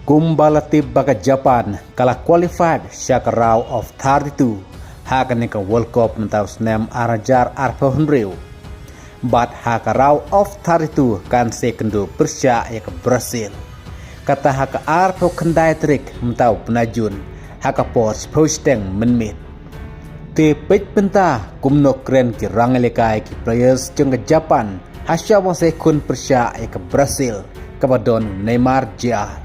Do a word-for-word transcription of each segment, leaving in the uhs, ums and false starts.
Kumba la tip ba ka Japan ka la qualify sha ka round of thirty-two ha kane ka World Cup mynta u snem ar hajar arphew hynriew. Bad ha ka round of thirty-two kan sa ïakynduh pyrshah ïa ka Brazil. Kata ha ka arphew khyndai tarik mynta u bnai Jun ha ka por shiphew shiteng mynmiet. Te peit mynta kumno kren ki rangïalehkai ki players jong ka Japan ha shuwa ban sa ïakhun pyrshah ïa ka Brazil kaba don u Neymar Jr.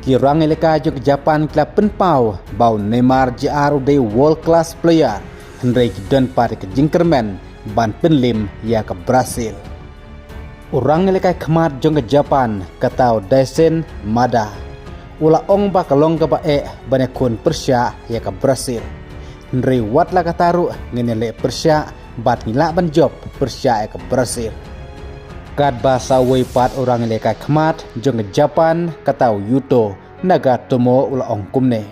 Ki rangïalehkai jong ka Japan ki la pynpaw ba u Neymar Jr u dei world class player, hynrei ki don pat ïa ka jingkyrmen ban pynlim ïa ka Brazil. U rangïalehkai khmat jong ka Japan, kata u Daizen Maeda, u la ong ba ka long kaba eh ban ïakhun pyrshah ïa ka Brazil. Hynrei wat la katta ruh ngin ïaleh pyrshah bad ngi lah ban jop pyrshah ïa ka Brazil. Katba sa uwei pat u rangïalehkai khmat jong ka Japan, kata u Yuto Nagatomo, u la ong kumne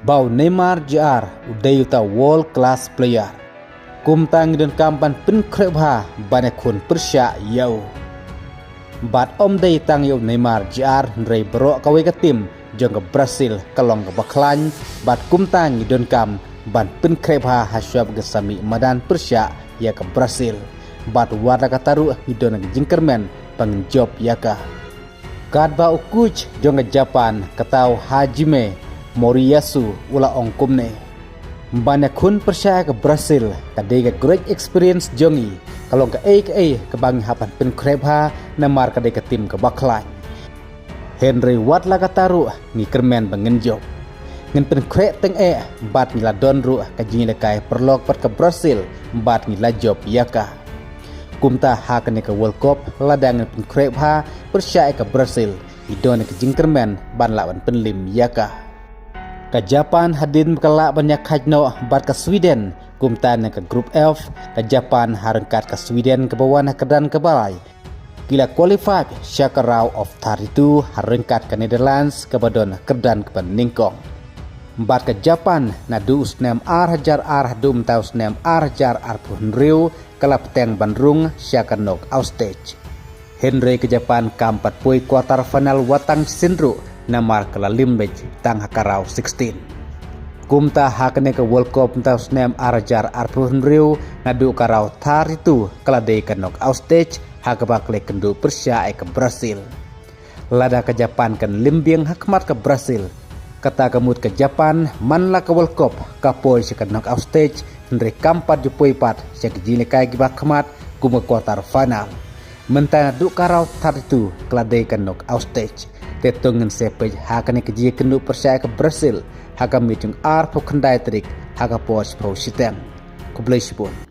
ba u Neymar Jr u dei uta world class player. Kumta ngi donkam ban pynkhreh bha ban ïakhun pyrshah ïa u. Bad ym dei tang ïa u Neymar Jr, hynrei baroh kawei ka tim jong ka Brazil ka long kaba khlaiñ, bad kumta ngi donkam ban pynkhreh bha ha shuwa ba ngin sa mih madan pyrshah ïa ka Brazil. Bad wat la katta ruh ngi don ka jingkyrmen ba ngin jop ïa ka. Katba u coach jong ka Japan, kata u Hajime Moriyasu, u la ong kumne: Ban ïakhun pyrshah ïa ka Brazil ka dei ka great experience jong ngi, ka long kaei kaei kaba ngi hap ban pynkhreh bha, namar ka dei ka tim kaba khlaiñ. Hynrei wat la katta ruh ngi kyrmen ba ngin jop. Ngin pynkhreh teng eh bad ngi la don ruh ka jingïalehkai paralok bad ka Brazil bad ngi la jop ïa ka. Kumta ha kane ka World Cup, lada ngin pynkhreh bha pyrshah ïa ka Brazil, ngi don ïa ka jingkyrmen ban lah ban pynlim ïa ka. Ka Japan hadien ba ka lah ban ïakhaid noh bad ka Sweden, kumta na ka Group F, ka Japan ha ryngkat ka Sweden kaba wan ha kyrdan kaba lai, ki la qualify sha ka round of thirty-two ha ryngkat ka Netherlands kaba don ha kyrdan kaba nyngkong. Bad ka Japan naduh u snem ar hajar ar haduh mynta u snem ar hajar arphew hynriew ka la bteng ban rung sha ka knockout stage. Hynrei ka Japan kam pat poi quarter final wat tang shisien ruh, namar ka la lim beit tang ha ka round sixteen. Kumta ha kane ka World Cup mynta u snem ar hajar arphew hynriew, naduh ka round thirty-two ka la dei ka knockout stage ha kaba ka la ïakynduh pyrshah ïa ka Brazil. Lada ka Japan kan lim biang ha khmat ka Brazil, kata ka mut ka Japan man la ka World Cup ka poi sha ka knockout stage, hynrei kam pat ju poi pat sha ka jingïalehkai kiba khmat kum ka quarter final. Mynta naduh ka round thirty-two ka la dei ka knockout stage. Te to ngin sa peit ha kane ka jingïakynduh pyrshah ïa ka Brazil ha ka miet jong arphew khyndai tarik ha ka por shiphew shiteng. Khublei shibun.